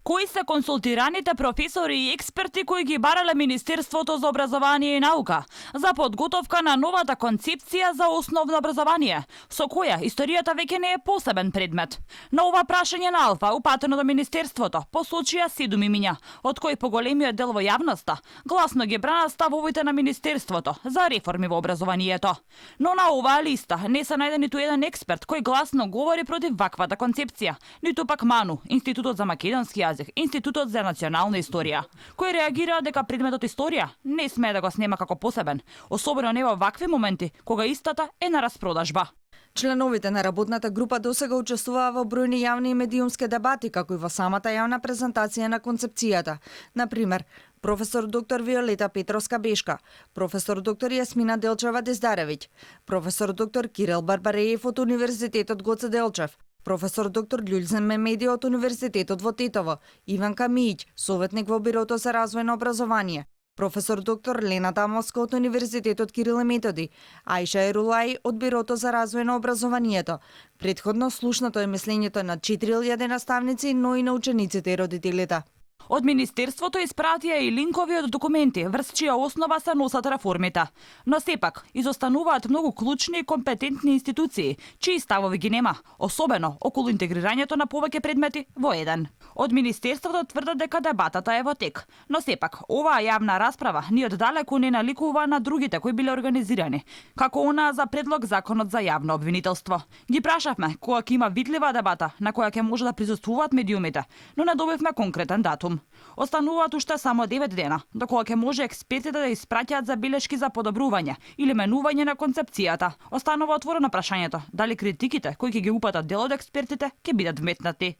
Кои се консултираните професори и експерти кои ги барале Министерството за образование и наука за подготовка на новата концепција за основно образование, со која историјата веќе не е посебен предмет? На ова прашање на Алфа, упатено до Министерството, посочија 7 имиња, од кои поголемиот дел во јавноста гласно ги брана ставовите на Министерството за реформи во образованието. Но на оваа листа не се најде ниту еден експерт кој гласно говори против ваквата концепција, ниту пак МАНУ, Институтот за македонски јазик, Институтот за национална историја, кои реагираа дека предметот историја не смее да го снема како посебен, особено не во вакви моменти кога истата е на распродажба. Членовите на работната група досега учествуваа во бројни јавни и медиумски дебати, како и во самата јавна презентација на концепцијата. Например, професор доктор Виолета Петровска-Бешка, професор доктор Јасмина Делчева-Дездаревиќ, професор доктор Кирил Барбареев од Универзитетот Гоце Делчев, професор доктор Љулјзен Мемеди од Универзитетот во Тетово, Иван Камијич, советник во Бирото за развој на образование, професор доктор Лена Тамовска од Универзитетот Кирил и Методи, Аиша Ерулаи од Бирото за развој на образованието. Предходно слушнато е мислењето на 4000 наставници, но и на учениците и родителите. Од Министерството испратија и линкови од документи, врз чија основа се носат реформите. Но сепак, изостануваат многу клучни и компетентни институции, чии ставови ги нема, особено околу интегрирањето на повеќе предмети во еден. Од Министерството тврдат дека дебатата е во тек, но сепак, оваа јавна расправа ни оддалеку не наликува на другите кои биле организирани, како онаа за предлог законот за јавно обвинителство. Ги прашавме кога ќе има видлива дебата на која ќе може да присуствуваат медиумите, но не добивме конкретен датум. Остануваат уште само 9 дена, до кога ќе може експертите да испраќаат забелешки за подобрување или менување на концепцијата. Останува отворено прашањето дали критиките кои ќе ги упатат дел од експертите ќе бидат вметнати.